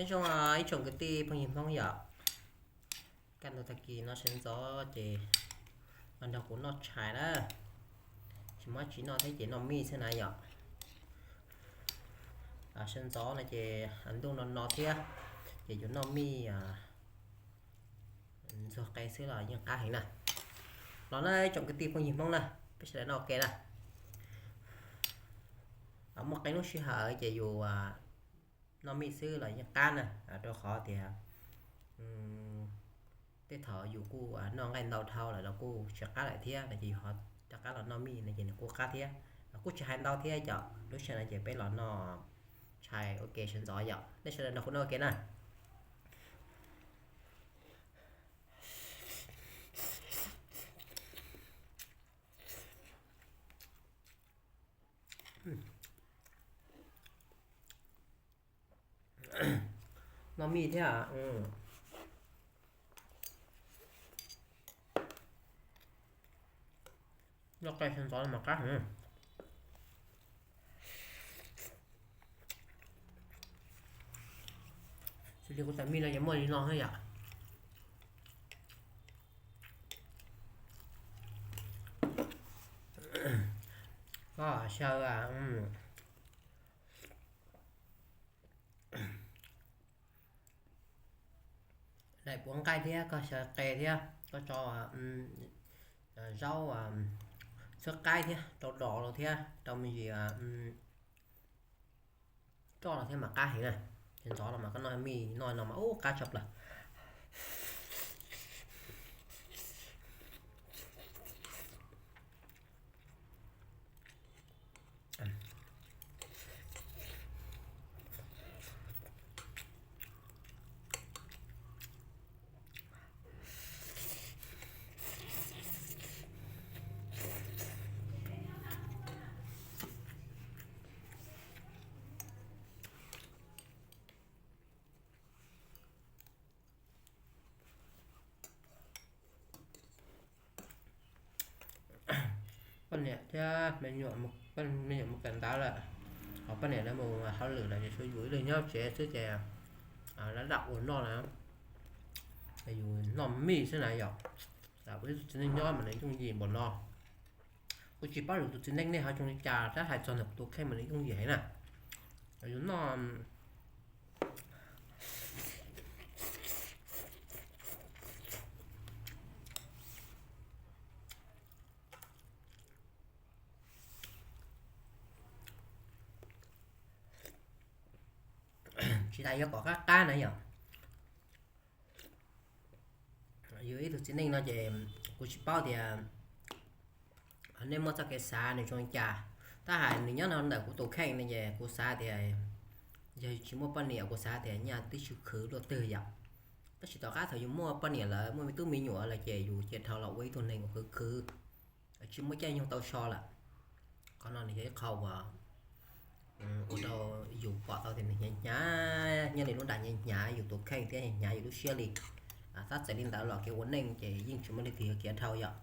Nyob zoo ib tsoom kwv tij phooj ywg Hmoob yom, kaj ntug tag kis no sawv ntxov ces los nrog kuv noj tshais na. Tsis muaj dab tsi noj thiab ces noj mij xwb na yom. Sawv ntxov no ces ntuj no no thiab, ces yus noj mij ntxuag qe xwb los yeej qab heev na. Los na ib tsoom kwv tij phooj ywg Hmoob na, peb sawv daws noj ua ke na. Muaj qee lub sij hawm ces yus noj mij xwb los yeej qab na, rau qhov tias tej thaum yus kuj noj nqaij ntau dhau lawm los kuj tsis qab lawm thiab no ces yus ho rov qab los noj mij no ces nws kuj qab thiab. Kuj tsis hais ntau thiab yom, lub sij hawm no ces peb los noj tshais ua ke sawv ntxov yom, nej sawv daws nrog kuv noj ua ke na. Noj mij thiab. Noj qe sawv ntxov mas qab heev. Xws li kuv tais mij no ces muaj li no thiab yom. Koj xyaw daim puav nqaij thiab koj xyaw qe thiab koj tso zaub txhwb qaib thiab rau dos los thiab rau me ntsis roj los thiab mas qab heev na. Ces ntxov los mas koj noj mij noj no mas ub qab tshaj plaws. Poj niam thiab me nyuam mus kawm ntawv lawm, ho poj niam lawv mus hauj lwm lawm ces tshuav yus ib leeg nyob tsev xwb ces lab dam ua noj na, yus noj mij xwb na yom. Ua ib tug txiv neej nyob mas nws yooj yim npaum no. Kuv tsis paub yus tus txiv neej nej ho zoo li cas tab hais txog ntawm kuv tus kheej mas nws yooj yim heev na. Yus noj tsis tas yuav kom qab qab na yom. Yus ib tug txiv neej no ces kuv tsis paub tias nej muaj txoj kev xav nws zoo li cas, tab hais nws nyob no ntawm kuv tus kheej no ces kuv xav tias yog tsis muaj poj niam kuv xav tias nyaj twb tsis khwv luaj twg yom. Tab sis tom qab thaum yus muaj poj niam lawm muaj me tub me nyuam lawm ces yus cia dhau los ua ib tug neeg uas khwv khwv, tsis muaj caij nyoog tau so lawm. Qhov no nws yog ib qho uas ua rau yus pom tau tias nws hnyav hnyav, nyob li lub nram hnyav hnyav yus tus kheej thiab hnyav hnyav yus lub siab li. Tab txawm li ntawd los kev ua neej ces yeej tsis muaj leej twg yuav khiav dhau yom.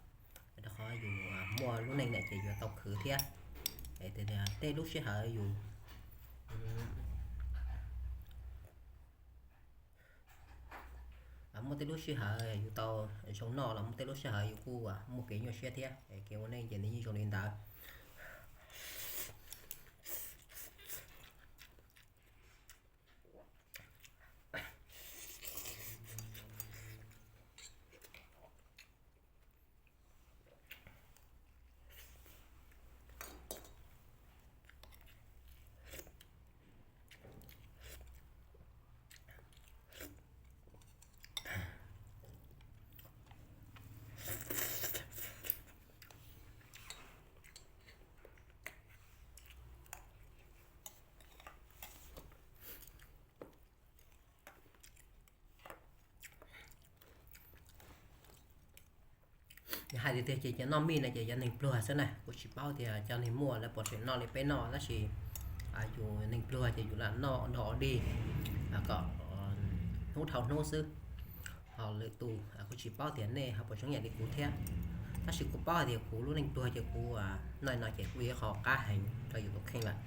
Rau qhov yus muaj lub neej ntawm ces yuav tau khwv thiab. Tej lub sij hawm yus muaj tej lub sij hawm yus tau zoo noj los muaj tej lub sij hawm yus kuj muaj kev nyuaj siab thiab. Kev ua neej ces nws yeej zoo li ntawd. Hais tiag tiag ces cov noj mij no ces yog neeg pluag xwb na, kuv tsis paub tias cov neeg muaj lawv puas tseem noj li peb noj, tab sis yus neeg pluag ces yus lam noj nrog ua dig kom hnub dhau hnub xwb. Ho lwm tus kuv tsis paub tias nej ho puas tseem yam li kuv thiab, tab sis kuv paub hais tias kuv lub neej pluag ces kuv noj no ces kuj yog qhov qab heev rau yus tus kheej lawm.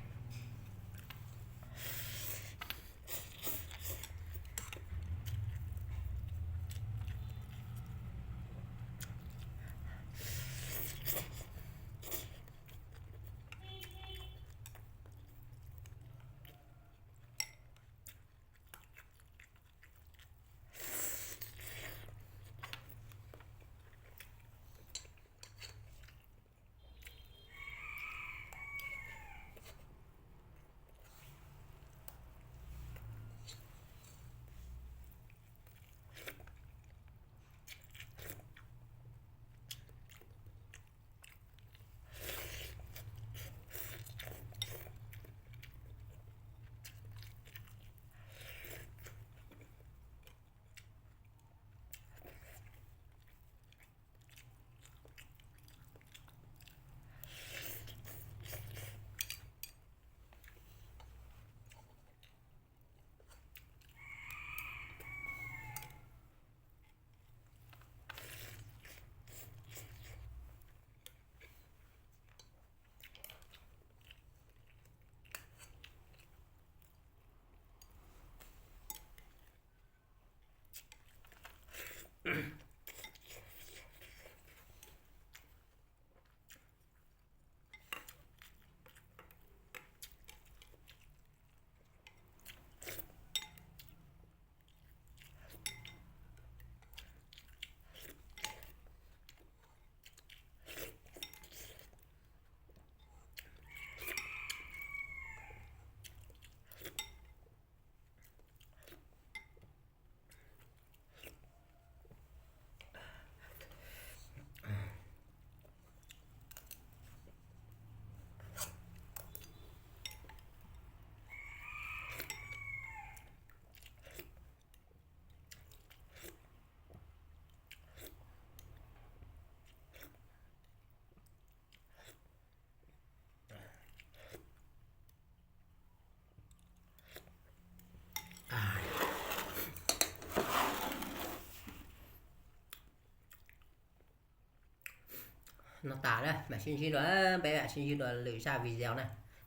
No tas na, mam sib ntsib dua, peb mam sib ntsib dua lwm zaj video na.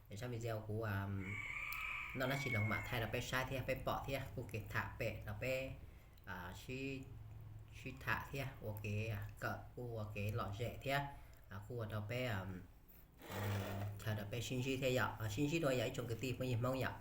Lwm zaj video kuv noj dab tsi los mam thaij rau peb saib thiab peb pom thiab kuj kev tham pem los peb sib tham thiab ua kev kawm kuj ua kev lom zem thiab kuj ua rau peb chaw rau peb sib ntsib thiab yom. Sib ntsib dua yog ib tsoom kwv tij phooj ywg Hmoob yom.